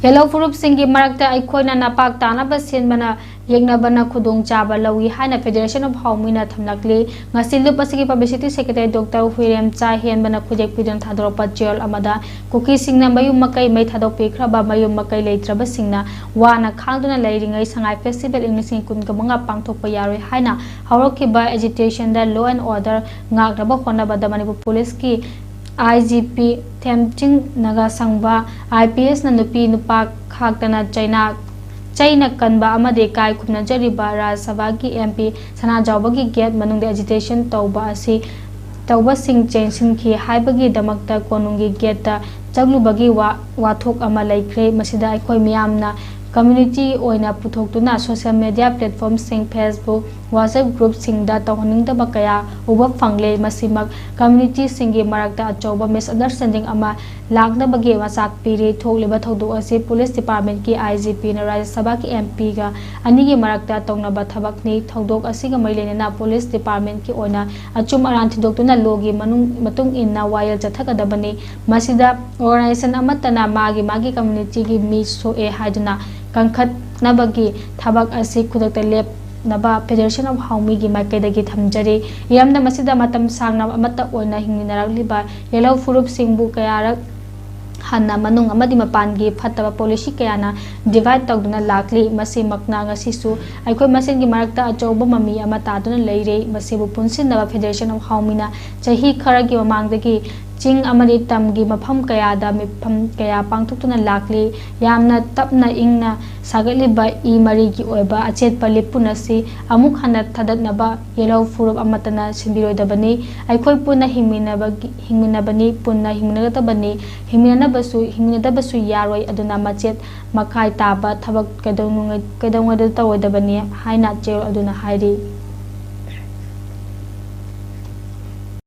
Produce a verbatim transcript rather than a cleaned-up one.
ꯌꯦꯜꯍꯧ ꯐꯨꯔꯨꯞꯁꯤꯡꯒꯤ ꯃꯔꯛꯇ ꯑꯩꯈꯣꯏꯅ ꯅꯄꯥꯛ ꯇꯥꯅꯕ ꯁꯤꯟꯕꯅ ꯌꯦꯛꯅꯕꯅ ꯈꯨꯗꯣꯡꯆꯥꯕ ꯂꯧꯏ ꯍꯥꯏꯅ Federation of Haomi ꯅ ꯊꯝꯂꯛꯂꯤ꯫ ꯉꯁꯤ ꯂꯨꯞ ꯑꯁꯤꯒꯤ Publicity Secretary Doctor ꯍꯨꯏꯔꯦꯝ ꯆꯥꯍꯦꯟꯕꯅ ꯈꯨꯗꯦꯛ ꯄꯤꯗꯨꯅ ꯊꯥꯗꯣꯔꯛꯄ ꯆꯦꯔꯣꯜ ꯑꯃꯗ ꯀꯨꯀꯤꯁꯤꯡꯅ ꯃꯌꯨꯝ ꯃꯀꯩ ꯃꯩ ꯊꯥꯗꯣꯛꯄꯤꯈ꯭ꯔꯕ ꯃꯌꯨꯝ ꯃꯀꯩ ꯂꯩꯇ꯭ꯔꯕꯁꯤꯡꯅ ꯋꯥꯅ ꯈꯥꯡꯗꯨꯅ ꯂꯩꯔꯤꯉꯩ ꯁꯉꯥꯏ Festival ꯏꯪ ꯂꯤꯁꯤꯡ ꯀꯨꯟꯒ ꯃꯉꯥ ꯄꯥꯡꯊꯣꯛꯄ ꯌꯥꯔꯣꯏ ꯍꯥꯏꯅ ꯍꯧꯔꯛꯈꯤꯕ agitation the law and order ꯉꯥꯛꯅꯕ ꯍꯣꯠꯅꯕꯗ ꯃꯅꯤꯄꯨꯔ ꯄꯨꯂꯤꯁꯀꯤ I G P ꯊꯦꯝꯆꯤꯡ ꯅꯒꯥꯁꯪꯕ I P S ꯅ ꯅꯨꯄꯤ ꯅꯨꯄꯥ ꯈꯥꯛꯇꯅ ꯆꯩꯅꯥ, ꯆꯩꯅ ꯀꯟꯕ ꯑꯃꯗꯤ ꯏꯀꯥꯏ ꯈꯨꯝꯅꯖꯔꯤꯕ ꯔꯥꯖ꯭ꯌ ꯁꯚꯥꯒꯤ M P ꯁꯅꯥꯖꯥꯎꯕꯒꯤ gate ꯃꯅꯨꯡꯗ agitation ꯇꯧꯕ ꯑꯁꯤ, ꯇꯧꯕꯁꯤꯡ ꯆꯦꯟꯁꯤꯟꯈꯤ ꯍꯥꯏꯕꯒꯤꯗꯃꯛꯇ ꯀꯣꯅꯨꯡꯒꯤ gate ꯇ ꯆꯪꯂꯨꯕꯒꯤ ꯋꯥ-, ꯋꯥꯊꯣꯛ ꯑꯃ ꯂꯩꯈ꯭ꯔꯦ꯫ ꯃꯁꯤꯗ ꯑꯩꯈꯣꯏ ꯃꯤꯌꯥꯝꯅ community ꯑꯣꯏꯅ ꯄꯨꯊꯣꯛꯇꯨꯅ social media platform ꯁꯤꯡ, Facebook, WhatsApp group ꯁꯤꯡꯗ ꯇꯧꯍꯟꯅꯤꯡꯗꯕ ꯀꯌꯥ ꯎꯕ ꯐꯪꯂꯦ꯫ ꯃꯁꯤꯃꯛ community ꯁꯤꯡꯒꯤ ꯃꯔꯛꯇ ꯑꯆꯧꯕ misunderstanding ꯑꯃ ꯂꯥꯛꯅꯕꯒꯤ ꯃꯆꯥꯛ ꯄꯤꯔꯤ꯫ ꯊꯣꯛꯂꯤꯕ ꯊꯧꯗꯣꯛ ꯑꯁꯤ police department ꯀꯤ I G P ꯅ ꯔꯥꯖ꯭ꯌ ꯁꯚꯥꯒꯤ M P ꯒ ꯑꯅꯤꯒꯤ ꯃꯔꯛꯇ ꯇꯧꯅꯕ ꯊꯕꯛꯅꯤ꯫ ꯊꯧꯗꯣꯛ ꯑꯁꯤꯒ ꯃꯔꯤ ꯂꯩꯅꯅ police department ꯀꯤ ꯑꯣꯏꯅ ꯑꯆꯨꯝ ꯑꯔꯥꯟ ꯊꯤꯗꯣꯛꯇꯨꯅ law ꯒꯤ ꯃꯅꯨꯡ, ꯃꯇꯨꯡ ꯏꯟꯅ ꯋꯥꯌꯦꯜ ꯆꯠꯊꯒꯗꯕꯅꯤ꯫ ꯃꯁꯤꯗ organization ꯑꯃꯠꯇꯅ ꯃꯥꯒꯤ ꯃꯥꯒꯤ community ꯒꯤ ꯃꯤ ꯁꯣꯛꯑꯦ ꯍꯥꯏꯗꯨꯅ ꯀꯟꯈꯠꯅꯕꯒꯤ ꯊꯕꯛ ꯑꯁꯤ ꯈꯨꯗꯛꯇ ꯂꯦꯞꯅꯕ Federation of Haomi ꯒꯤ ꯃꯥꯏꯀꯩꯗꯒꯤ ꯊꯝꯖꯔꯤ꯫ ꯏꯔꯝꯗꯝ ꯑꯁꯤꯗ ꯃꯇꯝ ꯁꯥꯡꯅ ꯑꯃꯠꯇ ꯑꯣꯏꯅ ꯍꯤꯡꯃꯤꯟꯅꯔꯛꯂꯤꯕ ꯌꯦꯜꯍꯧ ꯐꯨꯔꯨꯞꯁꯤꯡꯕꯨ ꯀꯌꯥꯔꯛ ꯍꯟꯅ ꯃꯅꯨꯡ ꯑꯃꯗꯤ ꯃꯄꯥꯟꯒꯤ ꯐꯠꯇꯕ policy ꯀꯌꯥꯅ divide ꯇꯧꯗꯨꯅ ꯂꯥꯛꯂꯤ꯫ ꯃꯁꯤꯃꯛꯅ ꯉꯁꯤꯁꯨ ꯑꯩꯈꯣꯏ ꯃꯁꯦꯟꯒꯤ ꯃꯔꯛꯇ ꯑꯆꯧꯕ ꯃꯃꯤ ꯑꯃ ꯇꯥꯗꯨꯅ ꯂꯩꯔꯦ꯫ ꯃꯁꯤꯕꯨ ꯄꯨꯟꯁꯤꯟꯅꯕ Federation of Haomi ꯅ ꯆꯍꯤ ꯈꯔꯒꯤ ꯃꯃꯥꯡꯗꯒꯤ ꯆꯤꯡ ꯑꯃꯗꯤ ꯇꯝꯒꯤ ꯃꯐꯝ ꯀꯌꯥꯗ ꯃꯤꯐꯝ ꯀꯌꯥ ꯄꯥꯡꯊꯣꯛꯇꯨꯅ ꯂꯥꯛꯂꯤ꯫ ꯌꯥꯝꯅ ꯇꯞꯅ ꯏꯪꯅ ꯁꯥꯒꯠꯂꯤꯕ ꯏ ꯃꯔꯤꯒꯤ ꯑꯣꯏꯕ ꯑꯆꯦꯠꯄ ꯂꯤꯄꯨꯟ ꯑꯁꯤ ꯑꯃꯨꯛ ꯍꯟꯅ ꯊꯥꯗꯠꯅꯕ ꯌꯦꯜꯍꯧ ꯐꯨꯔꯨꯞ ꯑꯃꯠꯇꯅ ꯁꯤꯟꯕꯤꯔꯣꯏꯗꯕꯅꯤ꯫ ꯑꯩꯈꯣꯏ ꯄꯨꯟꯅ ꯍꯤꯡꯃꯤꯟꯅꯕꯒꯤ, ꯍꯤꯡꯃꯤꯟꯅꯕꯅꯤ, ꯄꯨꯟꯅ ꯍꯤꯡꯃꯤꯟꯅꯒꯗꯕꯅꯤ꯫ ꯍꯤꯡꯃꯤꯟꯅꯕꯁꯨ, ꯍꯤꯡꯃꯤꯟꯅꯗꯕꯁꯨ ꯌꯥꯔꯣꯏ꯫ ꯑꯗꯨꯅ ꯃꯆꯦꯠ ꯃꯀꯥꯏ ꯇꯥꯕ ꯊꯕꯛ ꯀꯩꯗꯧꯅꯨꯡꯉꯩ-, ꯀꯩꯗꯧꯉꯩꯗ ꯇꯧꯔꯣꯏꯗꯕꯅꯤ ꯍꯥꯏꯅ ꯆꯦꯔꯣꯜ ꯑꯗꯨꯅ ꯍꯥꯏꯔꯤ꯫